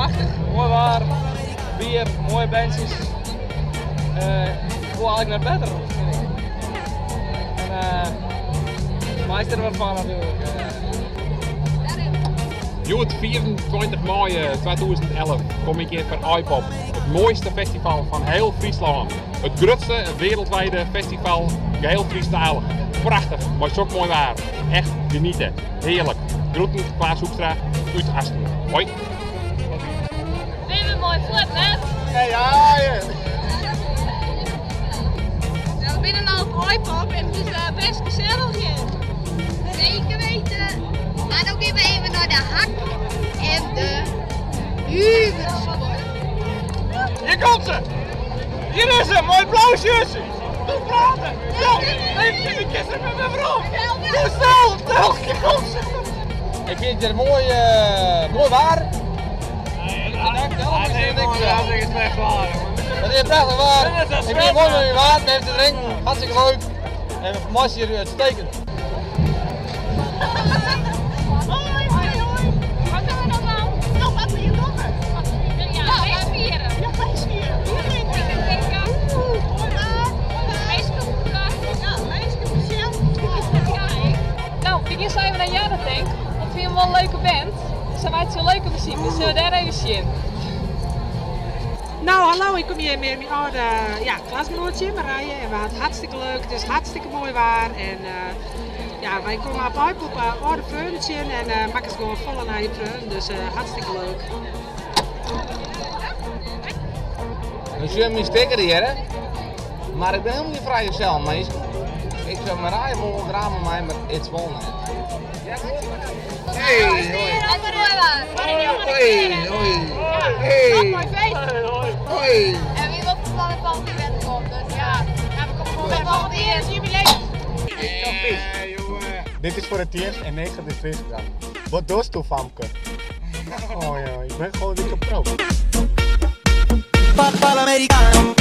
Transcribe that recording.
Prachtich, moai waar, bier, moaie bandsjes. Ik koe eigentlik net better, fyn ik. En meist der wat fan natuerlik. Hjoed 24 maaie 2011 kom ik hjir foar Aaipop, it moaiste festival fan hiel Fryslân. It grutste wereldwijde festival geheel Frysktalich. Prachtich, mei sok moai waar. Echt geniete. Hearlik. Groeten Klaas Hoekstra út Asten. Hoi. Binne we moai fuort, net? Ja, ja. Nou, we binne no op Aaipop en it is eh, best gesellich hjir. Zeker weten. Maar dan gaan we even naar de hak en de huursport. Hier komt ze! Hier is ze, mooi applausjes! Doe praten! Zo, even de kist met me waarom! Doe snel! Snel, hier komt ze! Ik vind het hier mooi, mooi waar. Hartstikke slecht waar. Het is prachtig waar. Ik ben mooi met mijn water, even te drinken. Hartstikke leuk. En voor mij is hier uitstekend. Hoi, hoi, hoi. Wat doen we nou dan? Nou, wat wil je nog? Ja, feest vieren. Ja, feest vieren. Bier drinken. Mooi waar. Meisje koeken. Ja, meisje patiënt. Ja, ik. Nou, ik ga even naar Jaren denk. Dat vind je wel een leuke band. Ze maakt zo'n leuke muziek, dus zullen we daar even zien. Nou, hallo, ik kom hier met mijn oude ja, klasgenootje Marije en we hadden het hartstikke leuk. Het is hartstikke mooi waar en ja, wij komen op uit op oude freunetje en maken ze gewoon volle naar je freun, dus hartstikke leuk. We zullen mijn stekker hier, hè? Maar ik ben helemaal niet vrij jezelf, meisje. Ik zou Marije wel graag met mij, maar het is wel net. Hey, hoi. Hoi, hoi. Hey. Mooi feest. Hoi. En wie wil van het volgende event komt, dus ja. Ja, we komen gewoon bij volgende eerst jubileum. Dit is voor het eerst en 9 de frisdrank. Wat doe je, Famke? Oh ja, ik ben gewoon dikke pro. Papà l'americano.